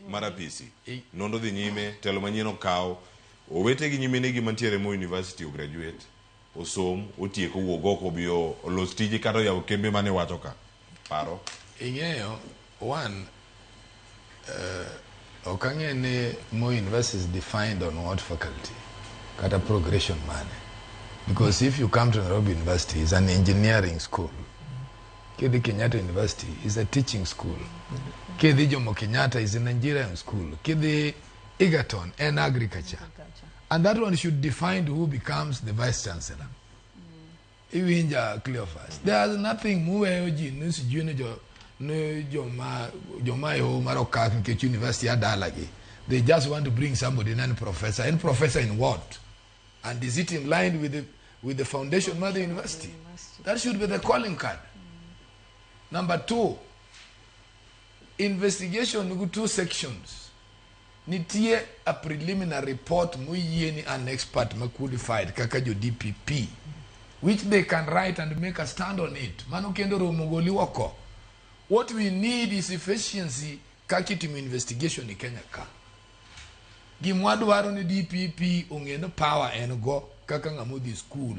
Mar apisi nonro dhi nyime, telo manyien okaw owete gi nyiminegi mantiere Moi University, ograduate, osom, otieko, owuog oko, obi olos tije kata oyawo kembe mane wacho ka paro. Ing'eyo, one, ok ang'e ni Moi University is defined on what faculty kata progression mane, because if you come to Nairobi University, it's an engineering school. Kidhi Kenyatta University, is a teaching school. Kidhi Jomo Kenyatta, is a Nigerian school. Kidhi Egerton, en agriculture. And that one should define who becomes the vice chancellor. Iwinja, Cleophas? There's nothing muweyo ji ni sijui ni jo ni joma e hoho mar okak nikech university adalagi. They just want to bring somebody in, professor. And professor in what? And is it in line with the foundation of the university? That should be the calling card. Number two, investigation nigi two sections. Nitie a preliminary report moyieni an expert ma qualified kaka jo DPP, which they can write and make a stand on it. Mano kendo romo goli oko. What we need is efficiency kaka itimo investigation e Kenya ka. Gimwa dwaro ni DPP ong'e ni power en go kaka ng'ama odhi school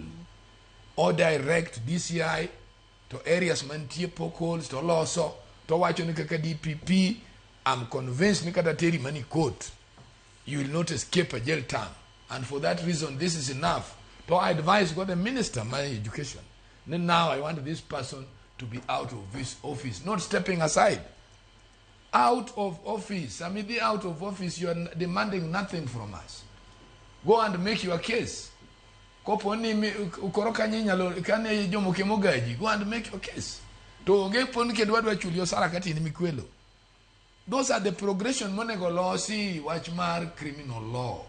o direct DCI to areas mantie potholes to loso to wacho ni kaka DPP, I'm convinced ni kata teri mani court, you will not escape a jail term, and for that reason this is enough to advise go the minister my education ni now I want this person to be out of this office, not stepping aside, out of office. I mean, the out of office, you are demanding nothing from us. Go and make your case. Kopo ni koro kanyo inyalo kane Jomo Kemogaji, go and make your case. To onge pon kendo wadwa chuli osara kati in mikwelo. Those are the progression monego losi wach mar criminal law.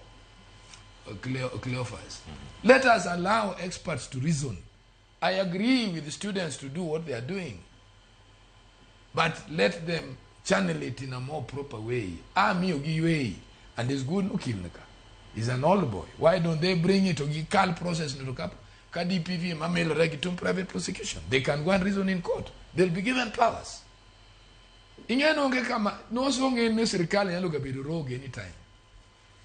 Cleophas. Let us allow experts to reason. I agree with the students to do what they are doing, but let them channel it in a more proper way. Amiyo gi way, and it's good no kilnika. He's an old boy. Why don't they bring it to gi process no ka ka DPP mamelore gi tum private prosecution? They can go and reason in court. They'll be given powers. Ing'e onge kama nosong'e ni sirikal nyalo ga bedo rogue anytime.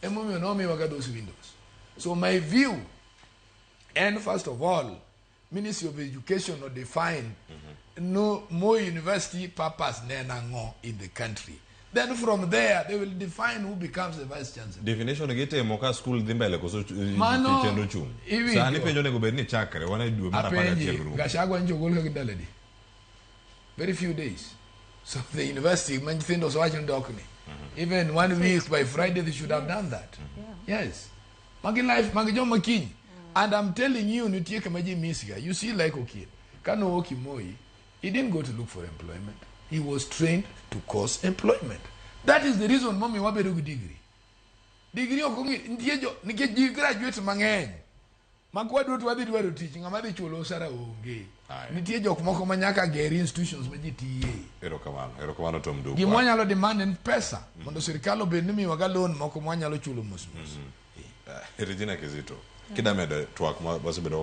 Emomiyo nomiwa ga those windows. So my view, and first of all, Ministry of Education no define no Moi University purpose ne en ang'o in the country. Then from there they will define who becomes the vice chancellor. Definition gitimo ka school dhi mbele koso Mano, chenro chung'? Iwinjo. Sani penjo onego bed ni chakre wan e dwe mar apar Apenji, gachiel rumo. Gachagua nyocha ogol ka gindalo adi? Very few days. So the university ma nyithindo osewacho ni dokni. Even one week, by Friday they should have done that. Yes. Magi life, magi joma kiny. And I'm telling you, nitie kama ji miss ga. You see, like Okil. Kano owuok Moi, he didn't go to look for employment. He was trained to cause employment. That is the reason momiyo wabedo gi degree. Degree ok ong'e nitie jo nikech ji graduate mang'eny. Ma kwadwa to wadhi dwaro tich, ng'ama dhi chulo osara onge. Aya. Nitie jok moko ma nyaka ger institutions ma ji tiye. Erokamano, erokamano Tom Dukwa. Gima wanyalo demand en pesa mondo sirikal obed ni miyowaga loan moko mwanyalo chulo mos mos. Regina Kizito, kida medo twak ma wasebedo.